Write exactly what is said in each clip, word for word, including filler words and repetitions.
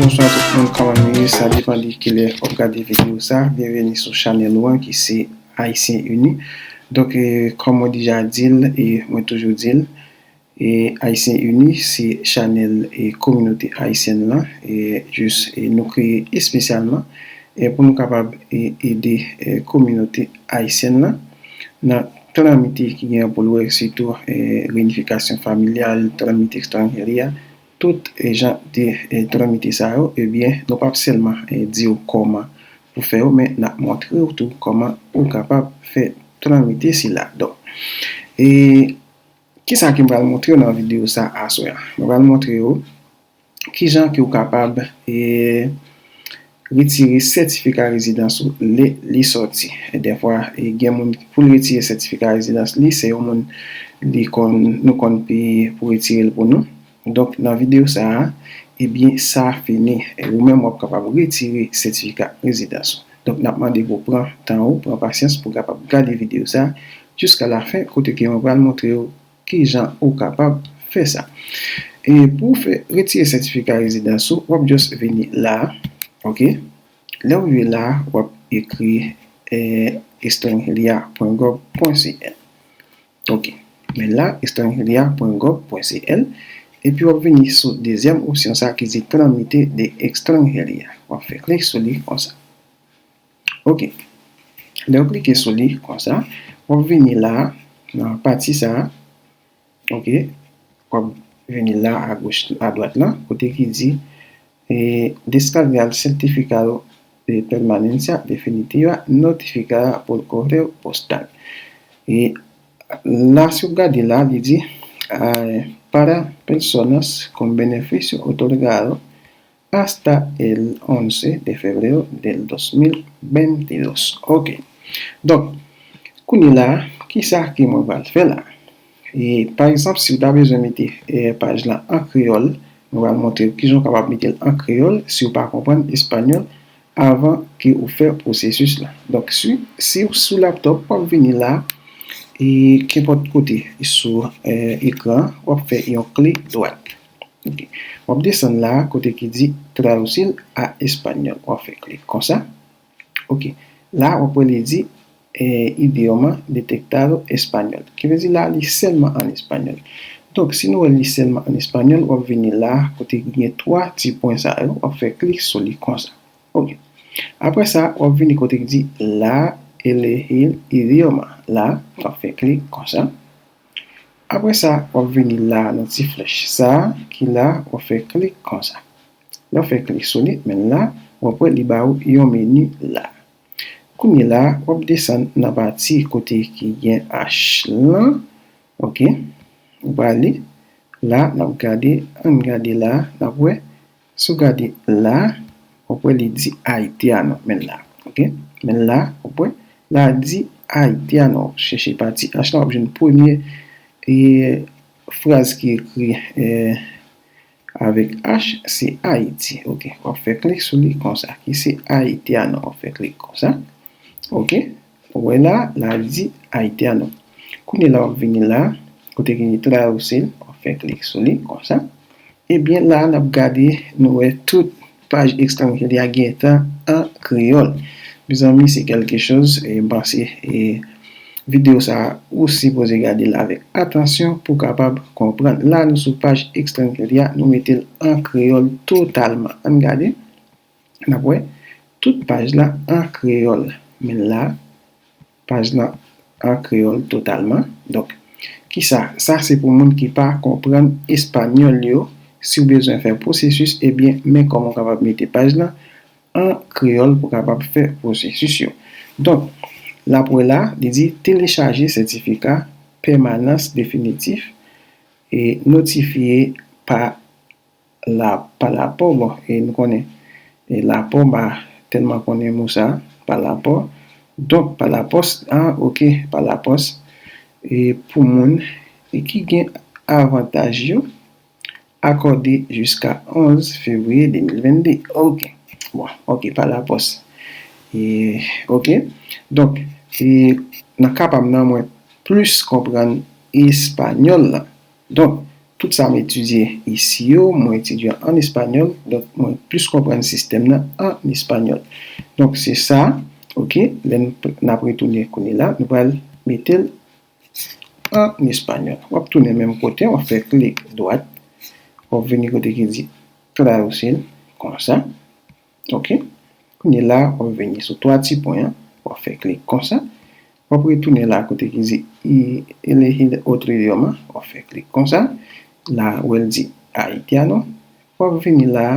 Bonswa tout moun, kòman nou ye? Sa depann de kilè w ap gade videyo sa. Byenveni sou chanèl ou an ki se Ayisyen Ini. Donk, e, kòm mwen deja di l, e mwen toujou di l, e Ayisyen Ini se chanèl e kominote ayisyèn lan, e jis e nou kreye espesyalman e pou nou kapab e ede e kominote ayisyèn lan nan tranmite ki gen pou l wè sitou e reyinifikasyon familyal, tranmite ekstranjeri a, tout e jan de e tranmite sa yo, ebyen, nou p ap sèlman e di w kòman pou fè yo, men n ap montre w tou kòman ou kapab fè tranmite sila. Donk, e kisa ke m pral montre w nan videyo sa aswè a? Mwen pral montre w kijan ke w kapab e retire sètifika rezidans ou lè li sòti. E dèfwa, e gen moun pou l retire sètifika rezidans li, se yon moun li konn, nou konn peye pou retire l pou nou. Donk, nan videyo sa a, ebyen, sa fini. E ou menm, w ap kapab retire sètifika rezidans ou. Donk, n ap mande pou w pran tan ou, pran pasyans pou w kapab gade videyo sa a jiska lafen, kote ke mwen pral montre w kijan ou kapab fè sa. E pou w fè retire sètifika rezidans ou, w ap just vini la, ok? Lè w rive la, w ap ekri e estranjeria pwen gov pwen C L. Ok. Men la, estranjeria pwen gov pwen C L. Epi w ap vini sou dezyèm opsyon sa ki di tramite de estranjeria. W ap fè klik sou li konsa. Ok. Lè w klike sou li konsa, w ap vini la, nan pati sa, ok, w ap vini la agoch, adwat lan, kote ki di e, descargar el certificado de permanencia definitiva notificada por correo postal. E la, si w gade la, li di, eh, para personas con beneficio otorgado hasta el once de febrero del dos mil veintidós. Ok. Donk, kounye la, kisa ke mwen pral fè la? E, pa egzanp, si w ta bezwen mete e, paj lan an kreyòl, mwen pral montre w kijan w kapab mete l an kreyòl si w pa konprann espanyòl avan ke ou fè pwosesis la. Donk, si, si w sou laptòp, w ap vini la, e kenpòt kote sou e, ekran, w ap fè yon klik dwat. Ok. W ap desann la, kote ki di traducir a español. W ap fè klik konsa. Ok. La, w ap wè li di eh, idioma detectado español. Ki vle di la, li sèlman an espanyòl. Donk, si nou wè li sèlman an espanyòl, w ap vini la, kote ki gen twa ti pwen sa yo, w ap fè klik sou li konsa. Ok. Apre sa, w ap vini kote ki di la, elegir idioma. La, w ap fè klik konsa. Apre sa, w ap vini la nan ti flèch sa ki la, w ap fè klik konsa. Lè w fè klik sou li, men la, w ap wè li ba ou yon meni la. Kounye la, w ap desann nan pati kote ki gen H lan. Ok. Ou prale la, n ap gade, ann gade la, n ap wè. Si w gade la, w ap wè li di haitiano, men la. Ok. Men la, w ap wè, la di haitiano. Chèche pati H lan, w ap jwenn premye e, fraz ki ekri e, avèk H, se Ayiti. Ok. W ap fè klik sou li konsa, ki se haitiano. W ap fè klik konsa. Ok. Ou wè la, la di haitiano. Kounye la, w ap vini la, kote ki di traducir, w ap fè klik sou li konsa. Ebyen, la, n ap gade, nou wè tout paj estranjeria gentan an kreyòl. Mezanmi, se kèlke choz, e m panse, e videyo sa a, ou sipoze gade l avèk atansyon pou w kapab konprann. La, nou sou paj estranjeria, nou mete l an kreyòl totalman. Ann gade, n ap wè tout paj la an kreyòl. Men la, paj lan an kreyòl totalman. Donk, kisa? Sa se pou moun ki pa konprann espanyòl yo. Si w bezwen fè pwosesis, ebyen, men kòman w kapab mete paj lan an kreyòl pou w kapab fè pwosesis yo. Donk, l ap wè la, li di telechaje sètifika pèmanans definitif e notifye pa la, pa lapò, bon, e nou konnen, e lapò, m pa tèlman konnen mo sa, pa lapò. Donk, pa lapòs, ah, ok, pa lapòs, e pou moun e ki gen avantaj yo, akòde jiska onz fevriye de mil vennde. Ok, bon, ok, pa lapòs. E, ok, donk, e nan ka pa m nan, mwen plis konprann espanyòl la. Donk, tout sa m etidye isi yo, mwen etidye an espanyòl, donk mwen plis konprann sistèm nan an espanyòl. Donk se sa, oke, lè n, n ap retounen kounye la, nou pral mete l an espanyòl. W ap tounen menm kote, w ap fè klik dwat, w ap vini kote ki di traducir, konsa. Oke. Kounye la, w ap vini sou twa ti pwen an, w ap fè klik konsa. W ap retounen la kote ki di elegir otro idioma, w ap fè klik konsa. La, w wè l di haitiano. W ap vini la,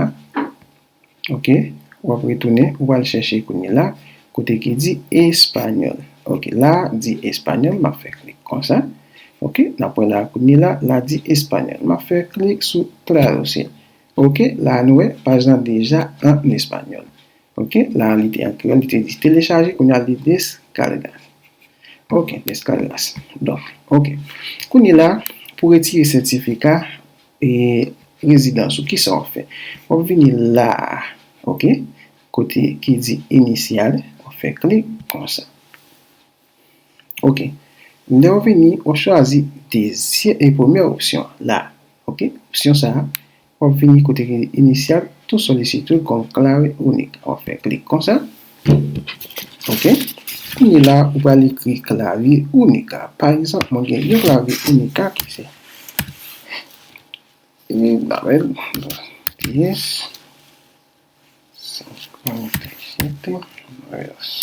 oke, w ap retounen, ou pral chèche kounye la, kote ki di espanyòl. Oke, la di espanyòl, m ap fè klik konsa. Oke, n ap wè la kounye la, la di espanyòl. M ap fè klik sou traducir. Oke, la nou wè, paj lan deja an espanyòl. Oke, la li te an kreyòl, li te di telechaje, kounye a li descargar. Oke, descargas. Donk, oke. Kounye la, pou retire sètifika e rezidans ou, kisa w ap fè? W ap vini la, oke, kote ki di iniciar, w ap fè klik konsa. Oke. Lè w vini, w ap chwazi dezye-, e premyè opsyon la. Oke? Opsyon sa a, w ap vini kote ki iniciar tu solicitud con clave única. W ap fè klik konsa. Oke? Kounye la, ou pral ekri clave única. Pa egzanp, mwen gen yon clave única ki se e, ba mwen, diez, cincuenta y siete, nueve, dos.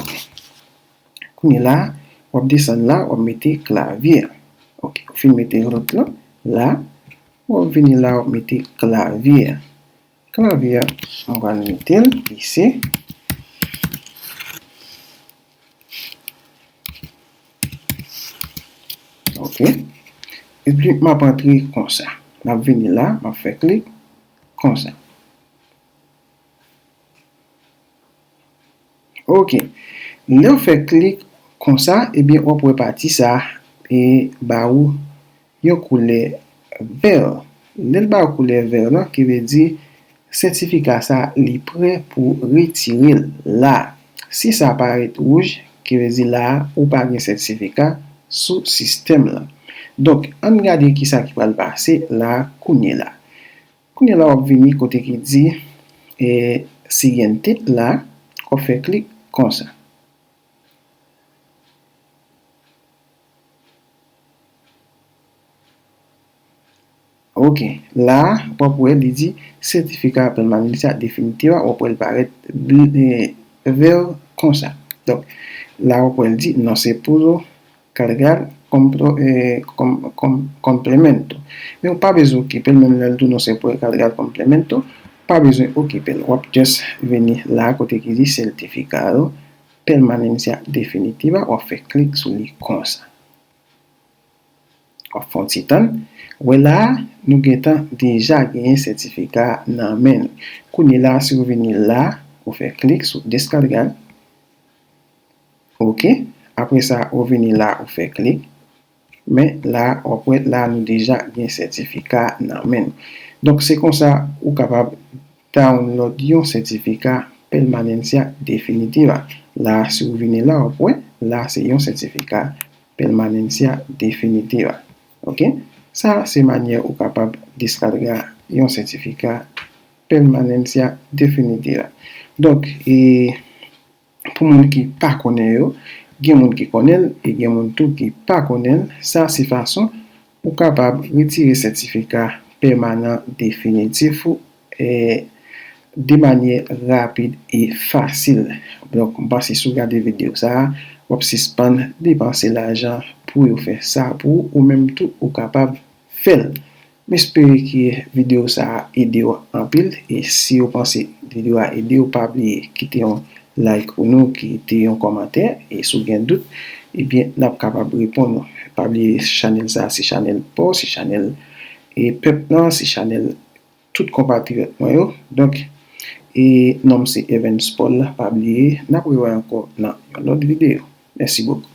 Oke. Kounye la, w ap desann la, w ap mete clave a. Oke, ou fin mete lòt lan la, w ap vini la, w ap mete clave a. Clave a, mwen pral mete l isi. Oke. Epi m ap antre konsa. M ap vini la, m ap fè klik konsa. Oke. Lè w fè klik konsa, ebyen, w ap wè pati sa a e ba ou yon koulè vè. Lè l ba ou koulè vè lan, ki vle di sètifika sa a, li prè pou retire l la. Si sa parèt wouj, ki vle di la a, ou pa gen sètifika sou sistèm lan. Donk, ann gade kisa ki pral pase la kounye la. Kounye la, w ap vini kote ki di, e, siguiente la, w ap fè klik konsa. Oke, la a, w ap wè li di certificado de permanencia definitiva, w ap wè l parèt bl-, e, vè konsa. Donk, la a, w ap wè l di no se pudo cargar compro-, e, com-, com-, complemento. Men w pa bezwen okipe l, menm lè l di w no se puede cargar complemento, pa bezwen okipe l. W ap just vini la a kote ki di certificado permanencia definitiva, w ap fè klik sou li konsa. W ap fè yon ti tann. Wè la a, nou gentan deja genyen sètifika a nan men nou. Kounye la a, si w vini la a, ou fè klik sou descargar. Oke. Apre sa, ou vini la a, ou fè klik. Men la a, w ap wè la a, nou deja gen sètifika a nan men nou. Donk, se konsa ou kapab download yon sètifika permanencia definitiva. La a, si w vini la, w ap wè, la a, se yon sètifika permanencia definitiva. Oke? Sa a, se manyè ou kapab deskarga yon sètifika permanencia definitiva. Donk, e, pou moun ki pa konnen yo, gen moun ki konnen l, e gen moun tou ki pa konnen l. Sa a, se fason ou kapab retire sètifika pèmanan definitif ou, e, de manyè rapid e fasil. Donk, m panse si w gade videyo sa a, w ap sispann depanse lajan pou yo fè sa pou ou, ou menm tou, ou kapab fè l. M espere ke videyo sa a ede w anpil, e si w panse videyo a ede w, pa bliye kite yon like pou nou, kite yon kòmantè, e si w gen dout, ebyen, n ap kapab reponn ou. Pa bliye chanèl sa a se chanèl pa w, se chanèl, e, pèp lan, se chanèl tout konpatriyòt mwen yo. Donk, e, non m se Evans Paul, pa bliye, n ap rewè ankò nan yon lòt videyo. Mèsi bokou.